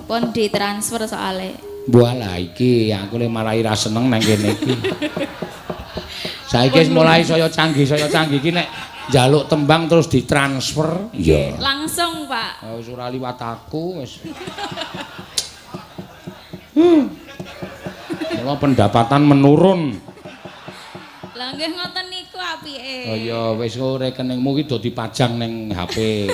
Pun ditransfer soalé. Walah iki aku le marai ra seneng nang kene iki. Saiki wis mulai saya canggih iki nek njaluk tembang terus ditransfer. Iya. Langsung, Pak. Wis ora liwat aku wis. Mula pendapatan menurun. Lah nggih ngoten niku apike. Oh iya, wis kok rekeningmu iki do dipajang ning HP.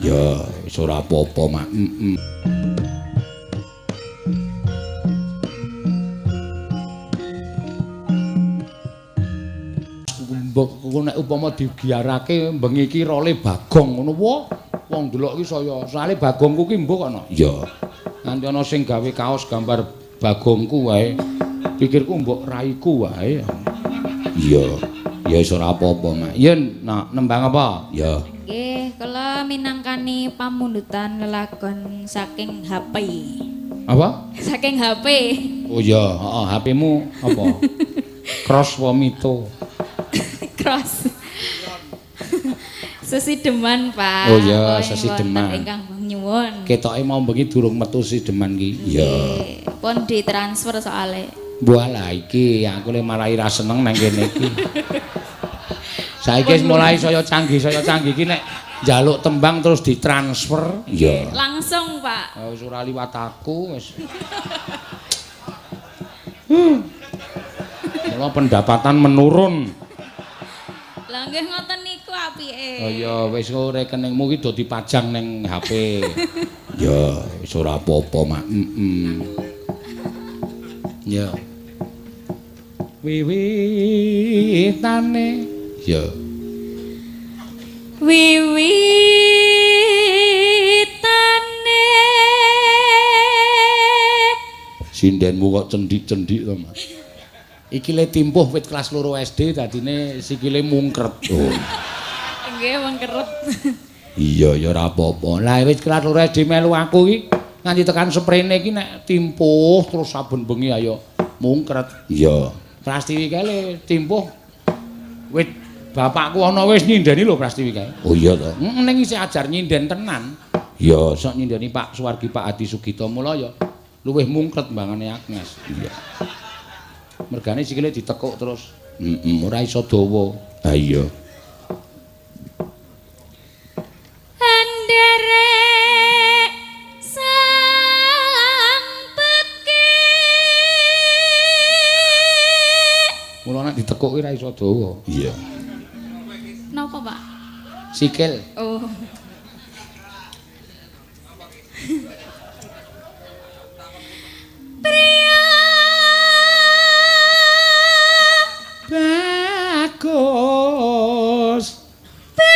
Ya, wis ora apa-apa, Mak. Heeh. Mbok nek upama digiarake bengi iki role Bagong ngono wae. Wong ndelok iki saya, soalé Bagongku ki mbok ana. Iya. Nganti ana sing gawe kaos gambar Bagongku wae. Pikirku mbok raiku wae. Iya. Ya wis ora apa-apa, Mak. Yen nak nembang apa? Ya. Nggih, kula minangkani pamundutan lelagon saking HP. Apa? Saking HP. Oh iya, heeh, HP-mu apa? Cross apa Mito? Cross. Sesideman, Pak. Oh iya, sesideman. Ingkang nyuwun. Ketoke mau bengi durung metu sesideman ki. Iya. Pun ditransfer soalé. Walah iki aku le marai ra seneng nang kene iki. Saiki wis mulai saya canggih iki nek njaluk tembang terus ditransfer. Iya. Langsung, Pak. Wis ora liwat aku wis. Mula pendapatan menurun. Lah nggih ngoten niku apike. Oh iya, wis kok rekeningmu iki do dipajang ning HP. Ya, wis ora apa-apa, Mak. Heeh. Ya. Wiwitane ya. Wiwitane sindenmu kok cendik-cendik to, Mas. Iki le timpuh wit kelas 2 SD dadine sikile mungkret. Oh. Nggih, mungkret. Iya, ya ora apa-apa. Lah wit kelas 2 SD melu aku iki nganti tekan seprene iki nek timpuh terus saben bengi ayo mungkret. Iya. Prastiwi kae le timpuh wit bapakku ana wis nyindeni lho Prastiwi kae. Oh iya to. Heeh, ning isih ajar nyinden tenan. Iya, sok nyindeni Pak Suwargi Pak Adi Sugito mula ya luwih mungkret mbangane Agnes. Iya. Mergane sikile ditekuk terus. Heeh, ora iso dawa. Ha iya. Anderek sang pekik. Mula nek ditekuk ora iso dawa. Iya. Napa, Pak? Sikil. Oh. Bagus. Bagus.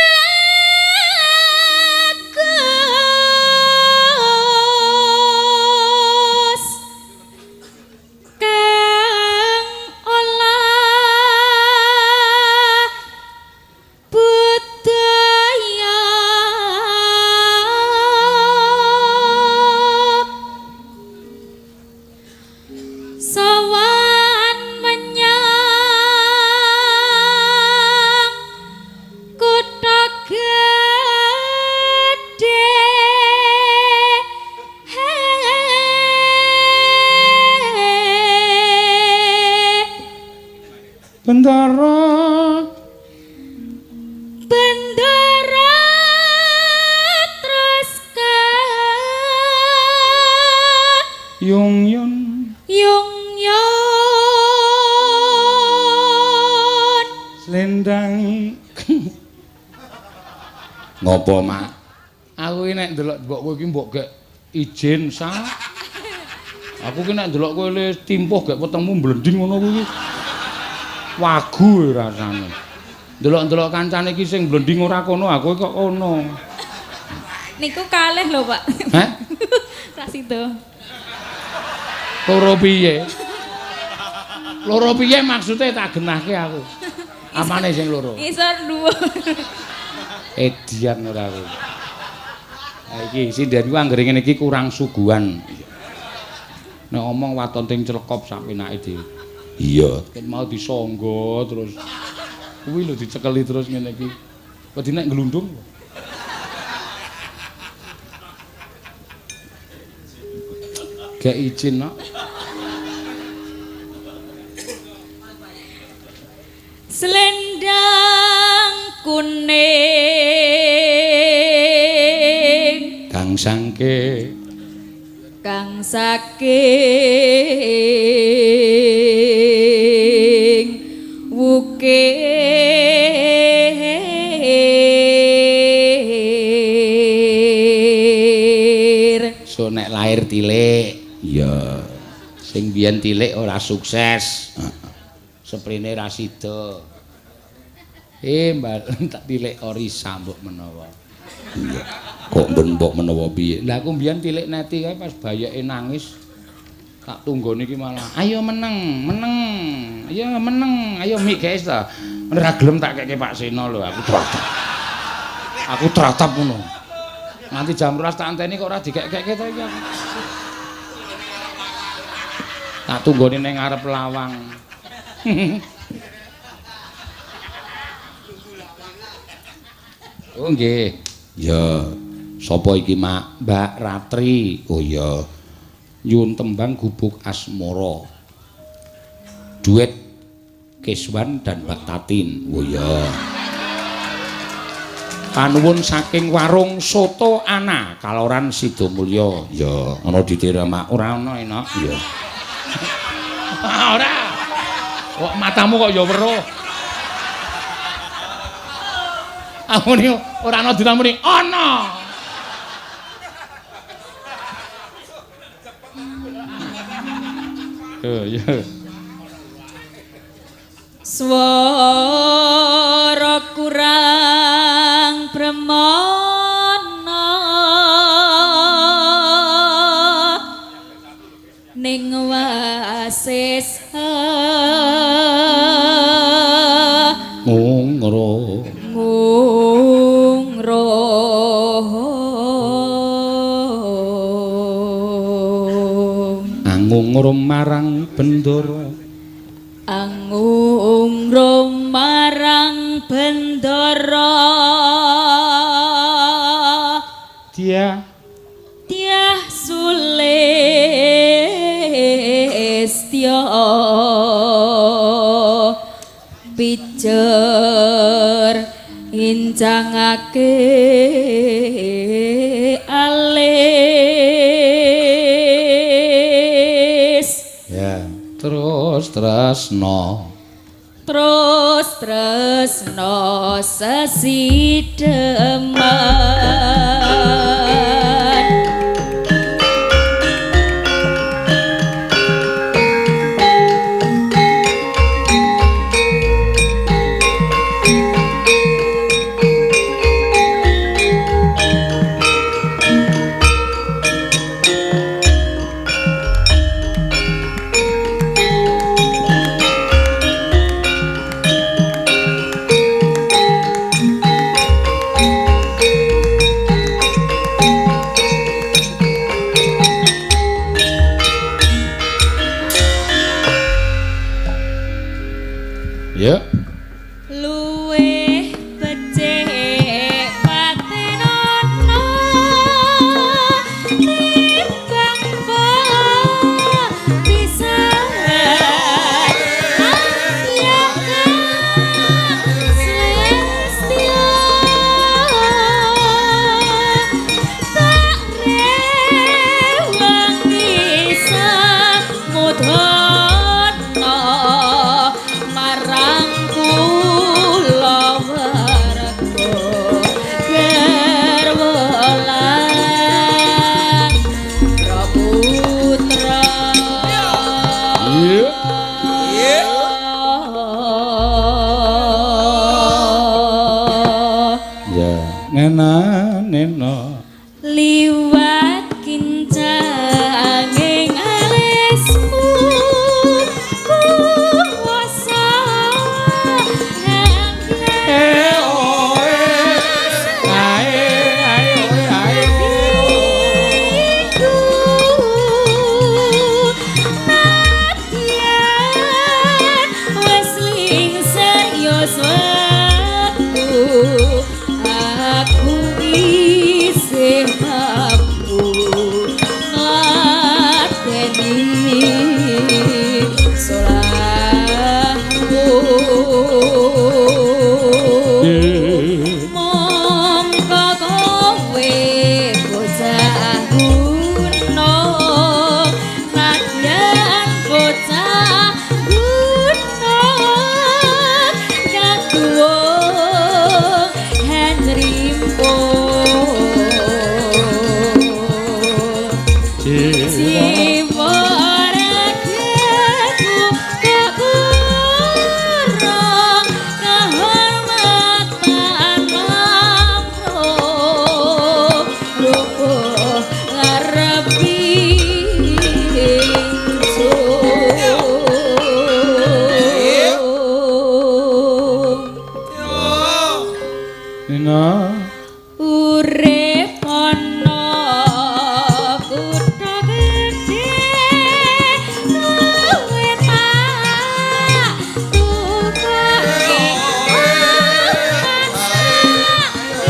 Kang olah budaya sowan menyang kutha gedhe. Bendara Bendara terus ka yung yun yung yon slendang. Ngopo, Mak? Aku iki nek ndelok mbok kowe iki mbok gek izin sa. Aku ki nek ndelok kowe le timpuh gek wetengmu mblending ngono kuwi. Wagu rasane. Ndelok-ndelok kancane iki sing mblending ora kono, aku kok kono. Niku kalih lho, Pak. Hah? Ra sido. Loro piye? Loro piye maksude tak genahke aku. Apane sing loro? Isor dhuwur. Edian ora aku. Ha iki sinden ku anggere ngene iki kurang suguhan. Nek omong waton ting clekop sak penake dhewe. Iya, ket mau disangga terus. Kuwi lho dicekeli terus ngene iki. Wedi nek glundung. Gek izin kok. Selendang kuning kang sangke kang saking wukir. So nek lahir tilik iya sing biyen tilik ora sukses. Seprene ra sida. Mbak tak tilik Orisa mbok menawa. Iya. Kok mbok menawa piye? Lah aku mbiyen tilik neti kae pas bayeke nangis. Tak tunggone iki malah, ayo meneng, meneng. Ayo meneng, ayo mik guys ta. Ora gelem tak keke Pak Seno lho, aku tratap. Aku tratap ngono. Nganti jam 12 tak anteni kok ora dikek-kekke ta iki aku. Tak tunggone ning ngarep lawang. Oh nggih. Ya, sapa iki Mak? Mbak Ratri. Oh iya. Nyuwun tembang Gubuk Asmara. Duet Keswan dan Mbak Tatin. Oh iya. Panuwun saking warung Soto Ana, Kaloran Sidomulyo. Ya, ana ditira Mak. Ora ana enak. Iya. Ora. Kok matamu kok ya weruh. Aku ni ora ana dinamuni ana. Oh iya. Swara kurang bremana ning wasis ngungro ngungro angungro marang bendara angungro marang bendara dia dia sulistya pijer incangake alis ya terus tresno terus tresno sesideman. Ya. Luwih becik patenono timbang pisan slestya tak rewangi samudana marang kula warga garwa lan putra. Iya. Ya, nena nena liwat kincanging alismu kuwasa ae ae oe ae. Iku nadyan wis lingsir yuswaku aku isih mampu Jiwa ragaku kok kurang kehormatan mamruk rubuh ngarepi Nina urip ana kutha gedhe luwe tak tukoke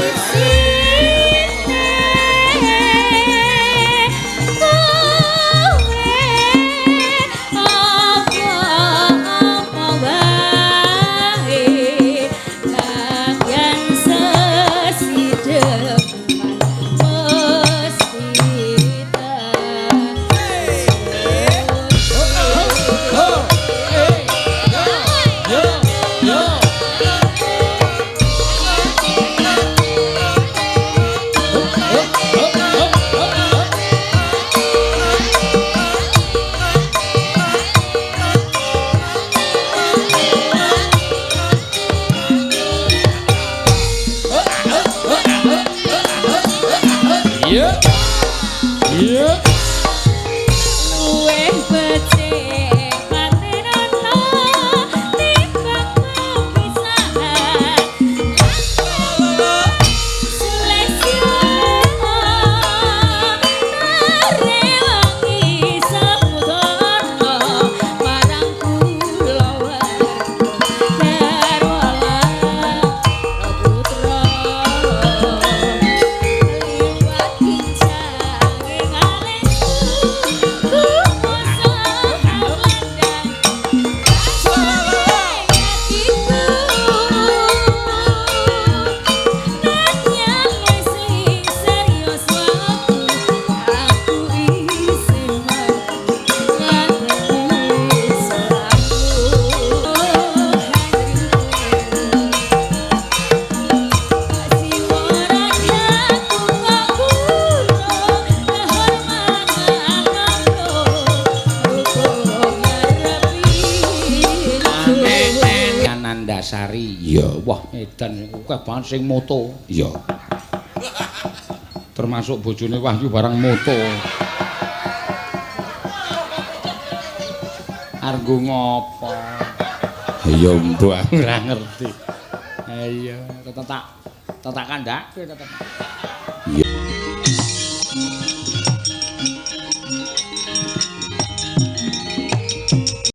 isine kowe apa-apa wae kagian sesideman mesti Yo yo. Iya. Iya. Luwih becik patenana timbang pisahan Sulesyo tarewangi samudana marang kula warga garwa putra liwat kincange alisku kumoso landang atiku nanyang sing serius waktu aku isih mampu ngadepi selaku. Anandasari. Iya, wah edan akeh banget sing moto. Iya. Termasuk bojone Wahyu barang moto. Argo ngopo? Ya mbok aku ora ngerti. Iya, tetep tak kandhake tetep. Iya.